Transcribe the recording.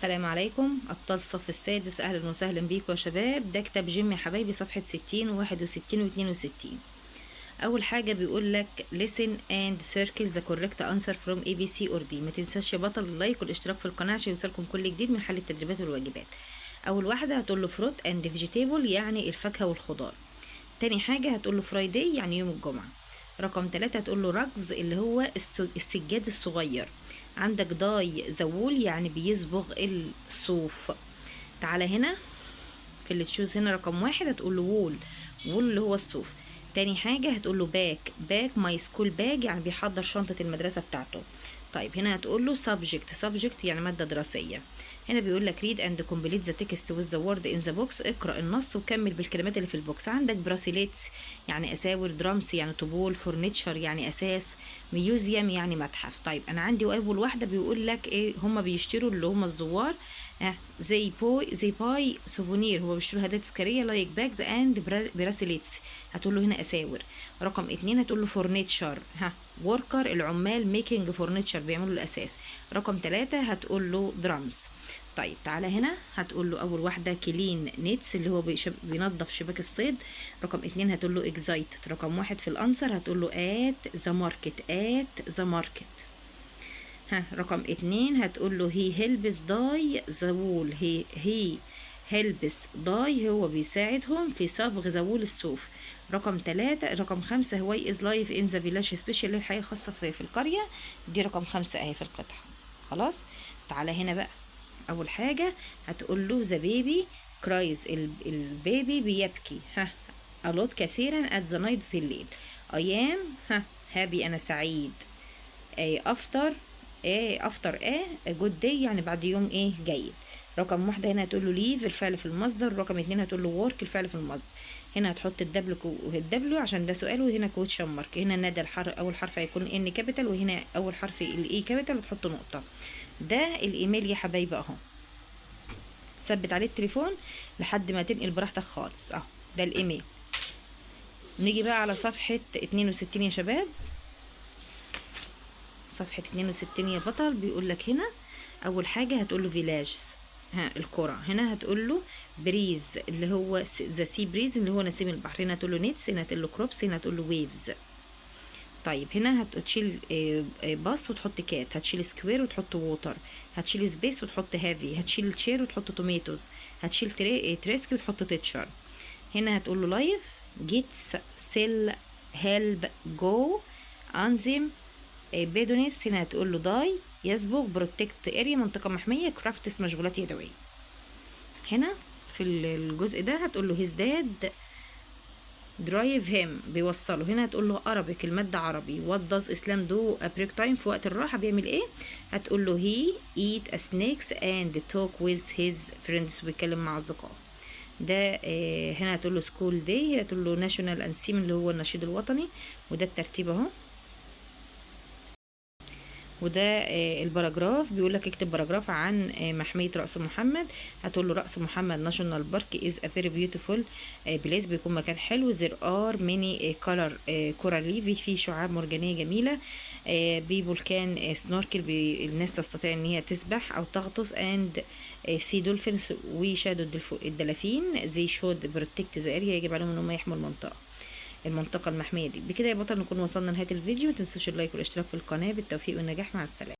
السلام عليكم أبطال الصف السادس، أهلا وسهلا بيكم يا شباب. ده كتاب جيم يا حبايبي، صفحة 60 و61 و62. أول حاجة بيقول لك listen and circle the correct answer from A B C or D. ما تنساش يا بطل ال like والاشتراك في القناة عشان يوصلكم كل جديد من حل التدريبات والواجبات. أول واحدة هتقول له fruit and vegetable، يعني الفاكهة والخضار. تاني حاجة هتقول له Friday، يعني يوم الجمعة. رقم 3 هتقول له rugs، اللي هو السجاد الصغير. عندك dye the wool، يعني بيصبغ الصوف. تعالى هنا في اللي choose، هنا رقم 1 هتقول له wool، wool اللي هو الصوف. تاني حاجة هتقول له pack، pack my school bag، يعني بيحضر شنطة المدرسة بتاعته. طيب، هنا هتقول له subject، subject يعني مادة دراسية. هنا بيقول لك read and complete the text with the word in the box. اقرأ النص وكمل بالكلمات اللي في ال box. عندك bracelets يعني أساور، درامس يعني طبول، furniture يعني أثاث، museum يعني متحف. طيب، أنا عندي أول واحدة بيقول لك إيه؟ هما بيشتروا، اللي هما الزوار، they buy souvenir، هو بيشتروا هدايا تذكارية like bags and bracelets. هتقول له هنا أساور. رقم 2 هتقول له furniture. ها، worker العمال، making furniture بيعملوا الأثاث. رقم 3 هتقول له درامز. طيب، تعالى هنا هتقول له أول واحدة clean nets، اللي هو بينظف شباك الصيد. رقم 2 هتقول له excited. رقم 1 في ال answer هتقول له at the market، at the market. ها، رقم 2 هتقول له he helps dye the wool، he helps dye، هو بيساعدهم في صبغ the wool الصوف. رقم 3، رقم 5، why is life in the village special؟ الحياة خاصة في القرية دي رقم 5 اهي في القطعة. خلاص، تعالى هنا بقى، أول حاجة هتقول له the baby cries، ال baby بيبكي، ها، a lot كثيرا، at the night في الليل. I am ها happy، أنا سعيد، after ايه؟ after ايه؟ good day، يعني بعد يوم ايه؟ جيد. رقم 1 هنا هتقول له leave، الفعل في المصدر. رقم 2 هتقول له work، الفعل في المصدر. هنا هتحط ال W وال W عشان ده سؤال، وهنا question mark. هنا ندى الحرف، اول حرف هيكون N capital، وهنا اول حرف ال E capital، وتحط نقطة. ده الايميل يا حبايبي اهو، ثبت عليه التليفون لحد ما تنقل براحتك خالص. اهو ده الايميل. نيجي بقى على صفحة 62 يا شباب. صفحة 62 يا بطل، بيقول لك هنا أول حاجة هتقول له villages، ها، القرى. هنا هتقول له breeze، اللي هو the sea breeze، اللي هو نسيم البحر. هنا هتقول له nets، هنا هتقول له crops، هنا هتقول له waves. طيب، هنا هتشيل باص وتحط cat، هتشيل square وتحط water، هتشيل space وتحط heavy، هتشيل chair وتحط tomatoes، هتشيل tricycle وتحط teacher. هنا هتقول له life، gets، sell، help، go، anthem، بيدونيس. هنا هتقول له dye يصبغ، protect area منطقة محمية، crafts مشغولات يدوية. هنا في الجزء ده هتقول له his dad drive him، بيوصله. هنا هتقول له Arabic، المادة عربي. what does اسلام do break time؟ في وقت الراحة بيعمل ايه؟ هتقول له he eat a snacks and talk with his friends، بيتكلم مع أصدقائه. ده هنا هتقول له school day، هنا هتقول له national anthem، اللي هو النشيد الوطني. وده الترتيب اهو. وده ال paragraph، بيقول لك اكتب paragraph عن محمية رأس محمد. هتقول له رأس محمد national park is a very beautiful place، بيكون مكان حلو. there are many color coral reef، فيه شعاب مرجانية جميلة. people can snorkel، الناس تستطيع ان هي تسبح او تغطس، and see dolphins، ويشاهدوا الدلافين. they should protect the area، يجب عليهم ان هم يحموا المنطقة المحمية دي. بكده يا بطل نكون وصلنا لنهاية الفيديو. ما تنسوش ال like والاشتراك في القناة. بالتوفيق والنجاح، مع السلامة.